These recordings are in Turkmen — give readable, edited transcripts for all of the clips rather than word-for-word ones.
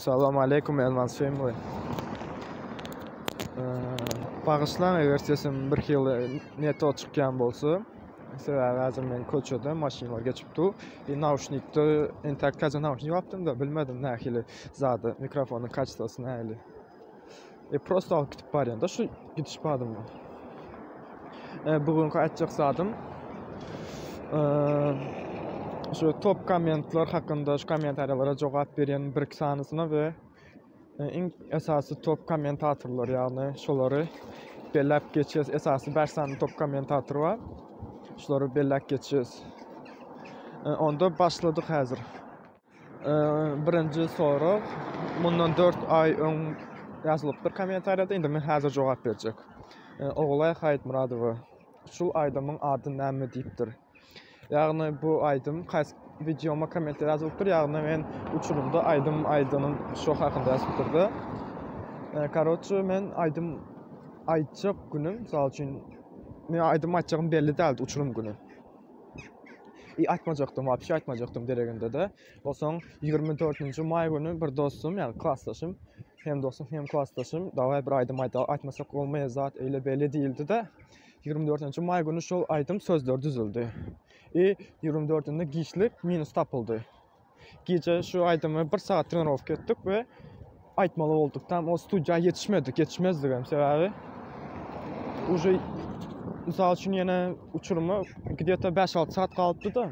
Salam aleýkum Elmaz Family. Bagyşlaň eger sesim bir hili ne to çykýan bolsa. Sebäbi häzir men köçede maşynlar geçip dur. E nauşnikde entäk täze nauşnik alypdym da bilmedim nähili zady mikrofonyň kaçtosy nähili. E prosto alyp gidip barýan da şu gidiş badymda. E, bugünkü aýtjak zadym e, şu top kommentler hakynda şu kommentariýalara jogap berýän bir iki sanysyna we e, iň esasy top kommentatorlar ýagny şolary belläp geçýäs. Esasy 5 sany top kommentator bar. Şolary belläp geçýäs. E, onda başladyk häzir. Birinji sorag mundan 4 aý öň ýazylypdyr kommentariýada, indi men häzir jogap berjek. Ogulaý Haýytmyradowa şul aýdymyň ady näme diýipdir. Ýagny bu aýdym haýsy wideoma kommentde ýazylypdyr, ýagny men uçurymda aýdym aýdanym şo hakynda ýazypdyrda. Karoçe men aýdym aýtjak günüm, mysal üçin men aýdym aýtjagym belli däldi uçurym güni. I aýtmajakdym, wapşe aýtmajakdym dereginde-de. Onsoň 24-nji maý güni bir dostum, ýagny klasdaşym, hem dostum, hem klasdaşym, dawaý bir aýdym aýdaly, aýtmasak bolmaýar zat eýle-beýle diýildi-de, 24-nji maý güni şol aýdym sözleri düzüldi. I 24-ünde giçlik minus tapyldy. Gije şu aýdymy bir sagat trenirowka etdik we aýtmaly bolduk. Tam o studiýa ýetişmedik, ýetişmezdik hem sebäbi uje mysal üçin ýene uçuryma gidýete 5-6 saat galypdy-da.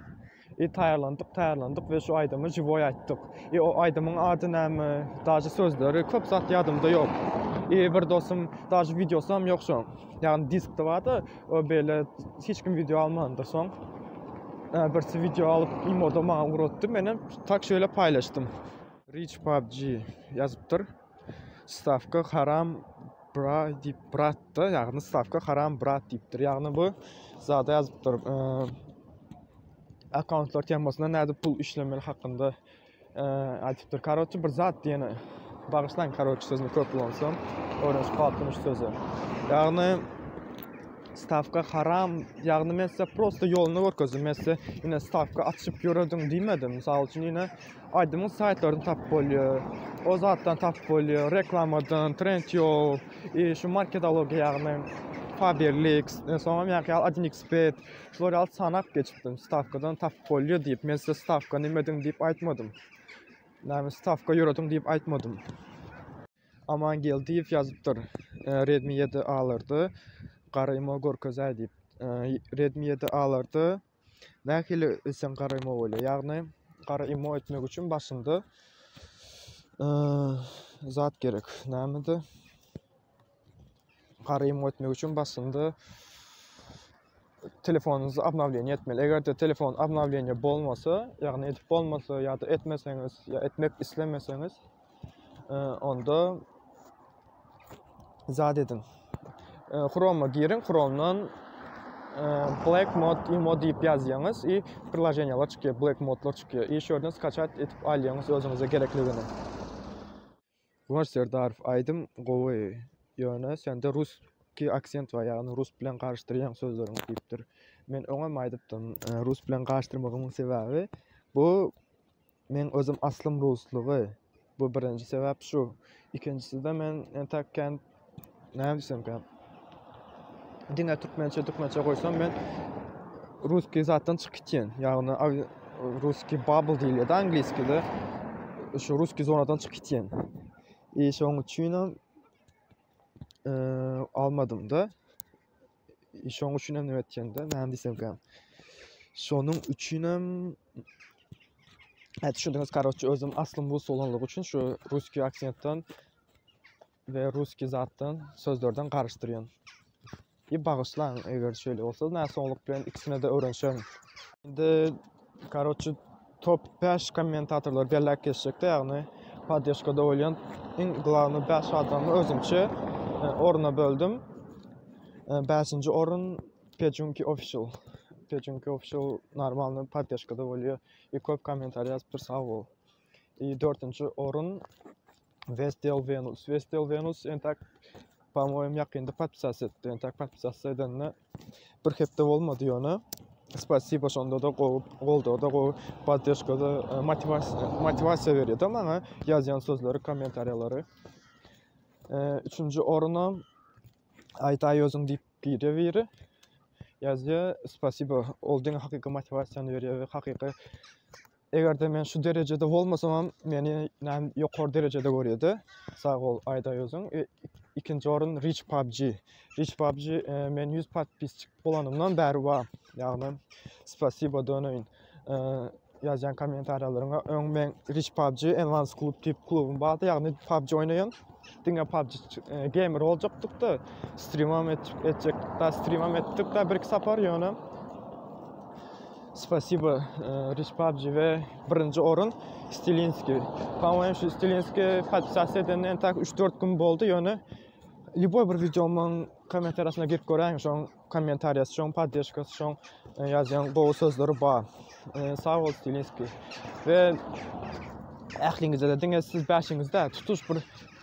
I taýýarlandyk, taýýarlandyk we şu aýdymy žiwoý aýtdyk. I o aýdymyň ady näme, daže sözleri köp zat ýadymda ýok. I bir dostum daže wideosy hem ýok şoň. Ýagny diskde bardy, o beýle hiç kim wideo almandyr soň. Birisi wideo alyp imoda maňa ugratdy, menem tak şeýle paýlaşdym. Rich PUBG ýazypdyr. Stawka haram bra diýip bratda, ýagny stawka haram brat diýipdir. Ýagny bu zada ýazypdyr. Akkauntlar temasynda nädip pul işlemeli hakynda aýdypdyr. Karoçe bir zat diýeni. Bagyşlaň karoçe sözüni köp ulansam. Öwrenişip galypdym şu söze. Ýagny stawka haram, ýagny men size prosta ýoluny görkezdim. Men size ine stawka açyp ýörediň diýmedim. Mysal üçin ine aýdymyň saýtlaryny tapyp bolýar. O zatdan tapyp bolýar, reklamadan, Trendyol, e, şu marketologiýa ýagny Faberlic, e, soňam ýaňky ýaly 1xbet, Şular ýaly sanap geçipdim. Stawkadan tapyp bolýar diýip, men size stawka neme ediň diýip aýtmadym. Näme stawka ýörediň diýip aýtmadym. Aman Geldiýew ýazypdyr. E, Redmi 7 A-larda gara imo görkezäý diýip. E, Redmi 7 A-larda nähili etseň gara imo bolýar? Ýagny gara imo etmek üçin başynda e, zat gerek. Nämedi? Gara imo etmek üçin başynda telefonyňyzy obnowleniýe etmeli. Eger-de telefon obnowleniýe bolmasa, ýagny edip bolmasa ýa-da etmeseňiz, ýa etmek islemeseňiz, e, onda zat ediň. E, Chrome-a giriň, Chrome-dan e, Black Mode Imo diýip ýazýaňyz i priloženiýalar çykýar, Black Mode-lar çykýar. I şu ýerden skaçat edip alýaňyz özüňize gerekligini. Guwanç Serdarow aýdym gowy ýöne sende russkiý aksent bar ýagny rus bilen garyşdyrýaň sözleriňi diýipdir. Men öňem aýdypdym rus bilen garyşdyrmagymyň sebäbi bu meň özüm aslym ruslygy bu birinji sebäp şu. Ikinjiside men entäk kän näme diýsemkäm diňe türkmençe türkmençe goýsam men ruskiý zatdan çykyp gitýän. Ýagny ruskiý bubble diýilýär-de angliýskide. Şu ruskiý zonadan çykyp gitýän. I şoň üçinem almadym-da. I şoň üçinem neme etýän-de, näme diýsemkäm. Şonuň üçinem Hä düşündiňiz, karoçe özüm aslym rus bolanlygy üçin şu ruskiý aksentden we ruskiý zatdan sözlerden garyşdyrýan. I bagyşlaň eger şeýle bolsa, näsoglyk bilen ikisine-de öwrenişerin. Indi karoçe top 5 kommentatorlary belläp geçjekde, ýagny poddeşkada bolýan iň glawny 5 adamy özümçe e, orna böldüm. 5-nji orun Pejunki Official. Pejunki Official normalny poddeşkada bolýar. I köp kommentariý ýazypdyr, sag bol. I 4-nji orun Vestel Venus. Vestel Venus entek po-moýem ýakynda podpisasiýa etdi. Entek podpisasiýa edenine bir hepde bolmady ýöne. Spasibo şonda-da gowy goldawda gowy poddežkada motiwasiýa motiwasiýa berýär-de maňa ýazýan sözleri kommentariýalary. Üçünji oruna Aýdaý özüň diýip girýär biri. Ýazýar spasibo ol diňe hakyky motiwasiýany berýär we hakyky Eger-de men şu derejede bolmasamam, meni näme ýokary derejede görýärdi. Sag bol, aýdaý özüň. E, ikinji orun Rich PUBG. Rich PUBG e, men 100 podpisçik bolanymdan bäri bar. Ýagny, spasibo döneýin. E, ýazýan kommentariýalaryňa öň men Rich PUBG Envance Club diýip klubum bardy, ýagny PUBG oýnaýan. Diňe PUBG e, gamer boljakdyk-da, streamam et, etjek, da streamam etdik-da bir iki sapar ýöne. Spasibo Rich PUBG we birinji orun Stilinski. Po-moýem şu Stilinski podpisasiýa edenden entak 3-4 gün boldy ýöne lýuboý bir wideomyň kommentariýasyna girip göräýiň şoň kommentariýasy şoň poddežkasy şoň e, ýazýan gowy sözleri bar. E, sag bol Stilinski. We ähliňize-de diňe siz bäşiňiz däl, tutuş bir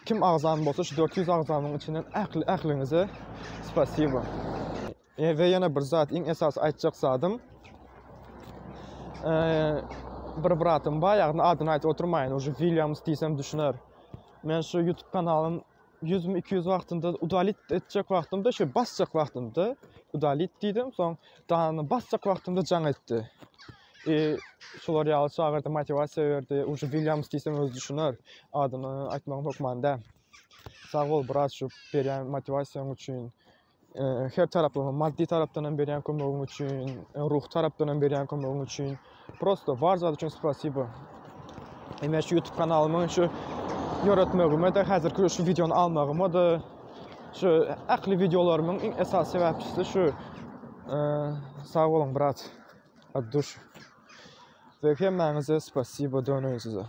kim agzam bolsa şu 400 agzamyň içinden ähli ähliňize spasibo. We ýene bir zat, iň esasy aýtjak zadym, bir bratym bar, ýagny adyny aýdyp oturmaýyn, uje Williams diýsem düşüner. Men şu YouTube kanalym 100 mi 200 wagtynda udalit etjek wagtymda, şu basjak wagtymda udalit diýdim, soň dany basjak wagtymda jaň etdi. E, şular ýaly çagyrdy, motiwasiýa berdi. Uje Williams diýsem özi düşüner. Adyny aýtmagym hökman däl. Sag bol brat şu berýän motiwasiýaň üçin. Her taraplama maddy tarapdan hem berýän kömegiň üçin, ruhy tarapdan hem berýän kömegiň üçin. Prosto bar zat üçin spasibo. Men şu YouTube kanalymyň şu ýöretmegime de häzirki şu wideony almagyma da şu ähli wideolarymyň iň esasy sebäpçisi şu sag boluň brat. От duşi. Ve hemmäňize spasibo döneýin size.